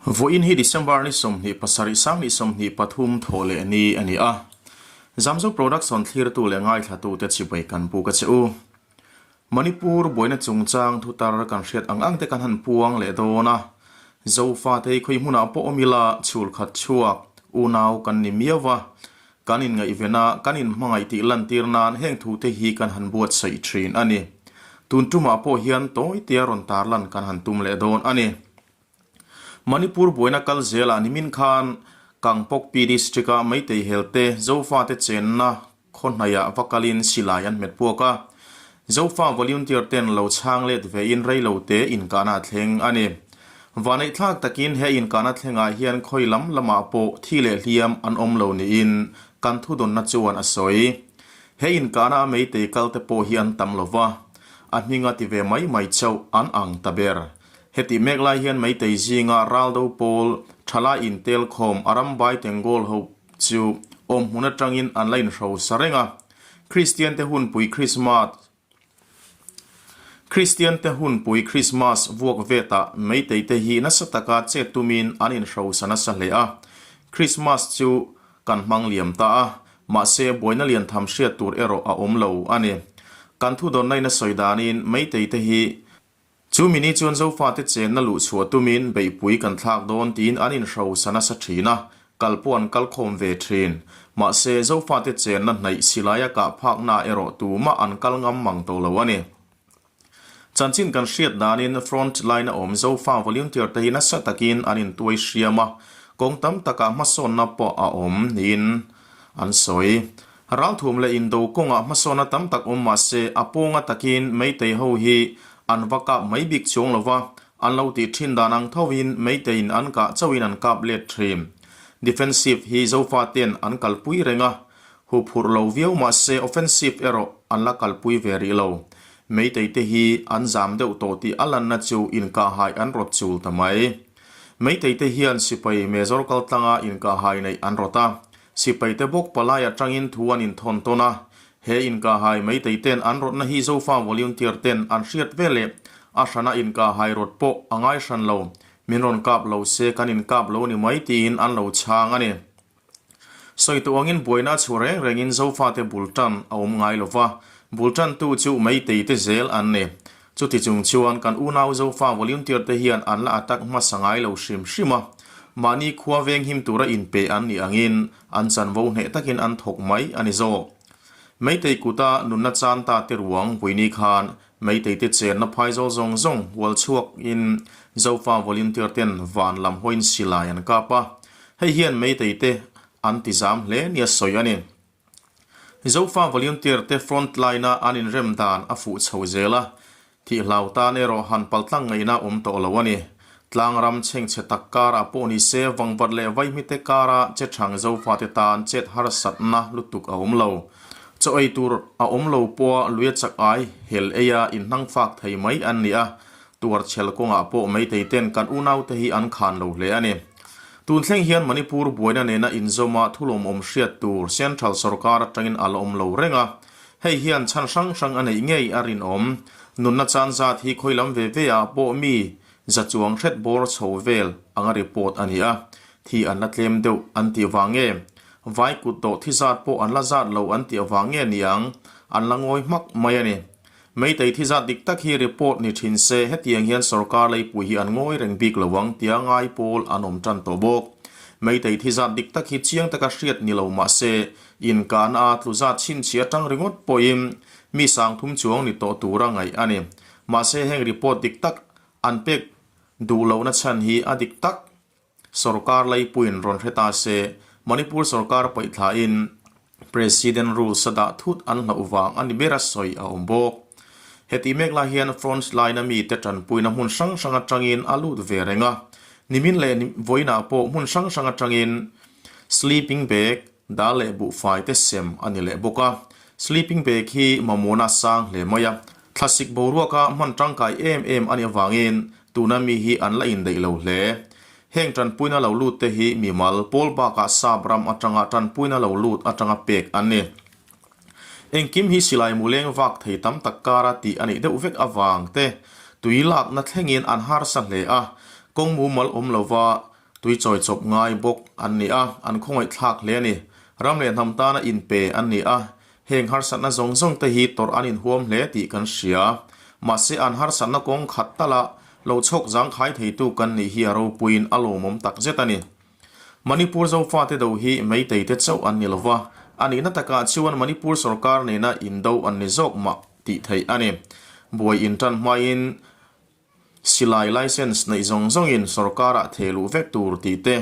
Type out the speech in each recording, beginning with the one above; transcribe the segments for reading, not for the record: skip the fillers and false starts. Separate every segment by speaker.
Speaker 1: Vawiin hi December ni 27 2023 thawh leh ni a ni a. Zamzo Production thlirtu leh ngaithlatute chibai kan buk a che u. Manipur buaina chungchang thutar kan hriat ang ang te kan han puang leh dawn a. Zofa te hi khawi hmunah pawh awm ila chhul khat chhuak unau kan ni miau va. Kan inngaihven a, kan inhmangaih tih lantir nan heng thute hi kan han buatsaih thin a ni. Tun tumah pawh hian tawi tia rawn tarlan kan han tum leh dawn a ni. Manipur buaina kal zelah nimin khan Kangpokpi District-a Meitei helte Zofate chenna khaw hnaiah va kalin silai an hmet puak a. Zofa volunteer ten lo chhang let vein reilote inkahna a thleng a ni. Vaneihthlak takin he inkahna thlengah hian khawi lam lamah pawh thi leh hliam an awm lo niin kan thudawnna chuan a sawi. He inkahna a Meitei kalte pawh hi an tam lova, a hminga ti ve mai mai chauh an ang ta ber. Hetih mek lai hian Meitei zinga Raldo pawl thalai intel khawm Arambai Tengol ho chu awm hmun atangin an la inhrosa reng a. Kristian te hunpui Krismas Kristian te hunpui Krismas vuak vetah Meitei te hi nasa taka chet tumin an inhrosa nasa hle a. Krismas chu kan hmang liam ta a, mahse buaina lian tham hriat tur erawh a awm lo a ni. Kan thudawnnain a sawi danin Meitei te hi Chu mini chuan Zofate chenna luh chhuah tumin beihpui kan thlak dawn tiin an inhrosa nasa thin a, kal pawh an kal khawm ve thin. Mahse, Zofate chenna hnaih silaia kah phaknaah erawh tumah an kal ngam mang tawh lo a ni. Chanchin kan hriat danin front line a awm Zofa volunteer te hi nasa takin an intuai hriam a, kawng tam takah hmasawnna pawh a awm niin an sawi. Ralthum leh indo kawngah hmasawnna tam tak awm mah se, a pawnga takin Meitei ho hi an va kap mai bik chuang lo va, an lo tih thin dan ang thovin Meiteiin an kah chauhin an kap let thin. Defensive hi Zofate'n an kalpui reng a, huphurh lo viau mah se offensive erawh an la kalpui ve rih lo. Meitei te hi an zam deuh tawh tih a lanna chu inkahhai an rawt chul ta mai. Meitei te hian sipai Major kaltlanga inkahhai neih an rawt a, Sipaite bawk palai atangin thu an inthawn tawn a, he inkahhai Meitei ten an rawtna hi Zofa volunteer ten an hriat ve leh a hrana inkahhai rawt pawh a ngai hran lo, min rawn kap lo se kan inkap lo ni mai tiin an lo chhang a ni. Sawi tawh angin buaina a chhuah reng rengin Zofate bul tan a awm ngai lo va, bul tantu chu Meitei te zel an ni. Chuti chung chuan kan unau Zofa volunteer te hian an la attack hmasa ngai lo hrim hrim a, mahni khua veng him tura inpe an nih angin an chanvo hneh takin an thawk mai a ni zawk. Meitei kuta nunna chan ta te ruang Buini khan Meitei te chenna phaizawl zawng zawng hual chhuak in Zofa volunteer ten van lam hawiin silai an kap a, hei hian Meitei te an ti zam hle nia sawi a ni. Zofa volunteer te front line a an inrem dan a fuh chho zel a, thih hlau tan erawh han paltlang ngaihna awm tawh lo a ni. Tlangram chhengchhe tak karah pawh ni se vangvat leh vaihmite kara che thang Zofa te tan chet harsatna lutuk a awm lo. Chaw ei tur a awm lo pawha lui a chak ai hel eia inhnang fak thei mai an ni a, Tuarchhel kawngah pawh Meitei ten kan unaute hi an khan lo hle a ni. Tun thleng hian Manipur buaina nena inzawma thulawmawm hriat tur Central sorkar atangin a la awm lo reng a. Hei hian chhan hrang hrang a neih ngei a rinawm. Nunna chan zat hi khawi lam ve ve ah pawh mi za chuang hret bawr chho vel anga report a ni a. Thi an la tlem deuh an tih vang nge? Vai kut dawh thi zat pawh an la zat lo an tih avang nge niang? An la ngawi hmak mai a ni. Meitei thi zat dik tak hi report ni thin se hetiang hian sorkar leipui hi an ngawi reng bik lo ang tia ngai pawl an awm tan tawh bawk. Meitei thi zat dik tak hi chiang taka hriat ni lo mah se inkahna a tlu zat chhinchhiah atang ringawt pawhin mi sangthum chuang ni tawh tura ngaih a ni. Mahse heng report dik tak an pek duh lohna chhan hi a dik tak Sorkar leipuiin rawn hre ta se, Manipur sorkar paihthlain President rules a dah thut an hlauh vang a ni ber a sawi a awm bawk. Hetih mek lai hian front line a mite tanpuina hmun hrang hrang atangin a lut ve reng a, nimin leh vawiinah pawh hmun hrang hrang atangin sleeping bag, dal leh buhfai te sem a ni leh bawk a. Sleeping bag hi mamawhna a sang hle mai a, thlasik boruaka hman tangkai em em a nih avangin Tuna mi hi an la indaih lo hle. Heng tanpuina lo lut te hi mimal, pawl bakah sap ram atanga tanpuina lo lut atanga pek an ni. Engkim hi silai mu leng vak thei tam tak kara tih a nih deuh vek avang te tui lakna thlengin an harsa hle a, kawng mumal awm lova. Tui chawi chawp ngai bawk an ni a, an khawngaih thlak hle a ni. Ram leh hnam tana inpe an ni a, heng harsatna zawng zawng te hi tawrh an inhuam hle tih kan hria. Mahse an harsatna kawng khat tala lo chhawk zangkhai theitu kan nih hi a ropuiin a lawmawm takzet a ni. Manipur Zofate do hi Meitei te chauh an ni lova, a nihna takah chuan Manipur sorkar nena indo an ni zawk mah tih theih a ni. Buai intan hmain silai license neih zawng zawngin sorkarah theh luh vek tur tih te,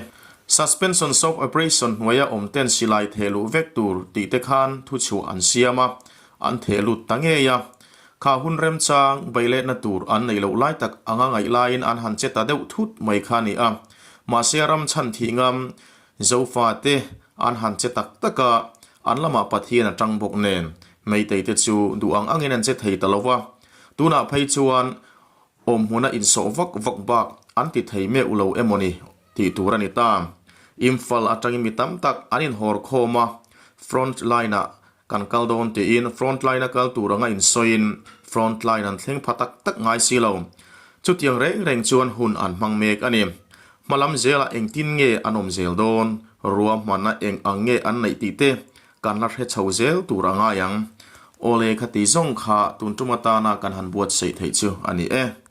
Speaker 1: Suspension of Operation hnuaia awm ten silai theh luh vek tur tih te khan thuchhuah an siam a, an theh lut ta ngei a. Kha hun remchang beihletna tur an neih loh lai tak anga ngaih laiin an han che ta deuh thut mai kha a ni a. Mahse ram chhan thih ngam Zofa te an han che tak tak a, an lamah Pathian a tang bawk nen Meitei te chu duh ang angin an che thei ta lo va. Tunah phei chuan awmhmuna insawh vak vak bak an ti thei meuh lo emaw ni tih tur a ni ta. Imphal atangin mi tam tak an inhawr khawm a, front line-ah Kan kal dawn tiin front line a kal tur anga insawiin front line an thleng pha tak tak ngai si lo. Chutiang reng reng chuan hun an hmang mek a ni. Hmalam zelah engtin nge an awm zel dawn, ruahmanna eng ang nge an neih tih te kan la hre chho zel tur a ngai ang. Awle khati zawng kha tun tum atana kan han buatsaih theih chu a ni e.